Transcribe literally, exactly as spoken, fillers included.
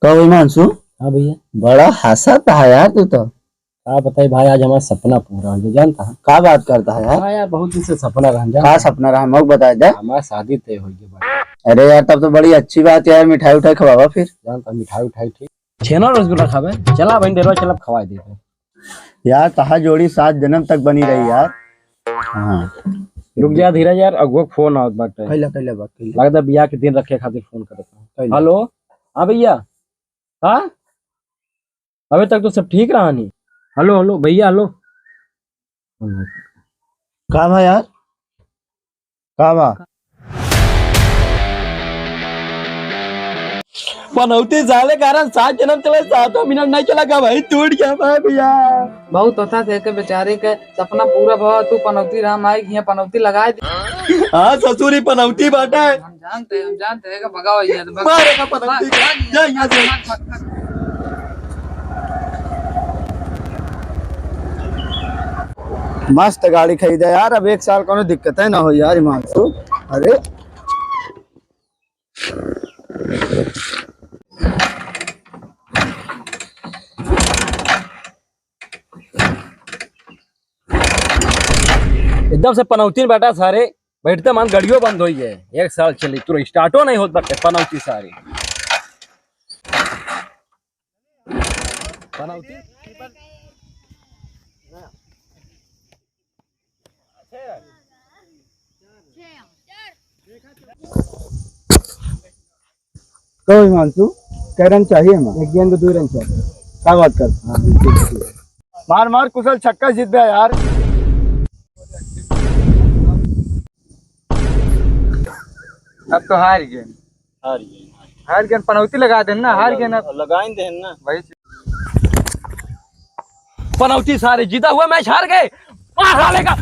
का हो हिमांशु? हाँ भैया। बड़ा हंसत है यार तू तो। का बताई भाई, आज हमारा सपना पूरा हो गया, जानता है? का बात करता है यार? हाँ यार, बहुत दिन से सपना रहा, जानता का है? सपना रहा, मौक बताए दे। हमारा शादी तय हो गया भाई। अरे यार, तब तो बड़ी अच्छी बात है यार, मिठाई उठाई खवावा फिर। जानता, मिठाई उठाई ठीक। छेना रसगुल्ला खावे, चला बहन डेरवा चला खवाए देते। यार, तहा जोड़ी सात जन्म तक बनी रही यार। हाँ। रुक जा धीरज यार, अगुआ फोन आवत बाटे। कैला, कैला बात, कैला। लगता बियाह के दिन रखे खातिर फोन करत है। कैला। हेलो, हाँ भैया, हाँ? अबे तक तो सब ठीक रहा नी। हेलो, हेलो, भैया, हेलो। का बा यार? का बा? पनौती सारे कारण सात जन्म चले, सातों मिनट नहीं चला का भाई, टूट गया भाई भैया। बहुत होता से के बेचारे के सपना पूरा भवा, तू पनौती राम आए, हियां पनौती लगाए दे। हाँ ससुरी पनौती बाटे। हम जानते हैं, हम जानते हैं कि भगाओ ये, भगाओ। मारे का पनौती का। भाग, भाग, जा यहाँ से। भाग, भाग, भाग। मस्त गाड़ी खरीदा यार, अब एक साल कोनो दिक्कत है ना हो यार हिमांशु। अरे एकदम से पनौती में बैठा सारे, बैठते मन गड़ियो बंद हो गए। एक साल चली तू स्टार्टो नहीं होत बाटे पनौती सारी। पनौती। तो हिमांशु, कै रन चाहिए हमारे? एक गेंद दो रन चाहिए। क्या बात कर? हाँ, बिल्कुल, बिल्कुल। मार मार कुशल, छक्का जीत गया यार। अब तो हार गए। हार गए। हार गए, पनौती लगा देन ना, हार गए ना। लगाइन देन ना। वही चीज। पनौती सारे जीता हुआ मैच हार गए। मार साले का।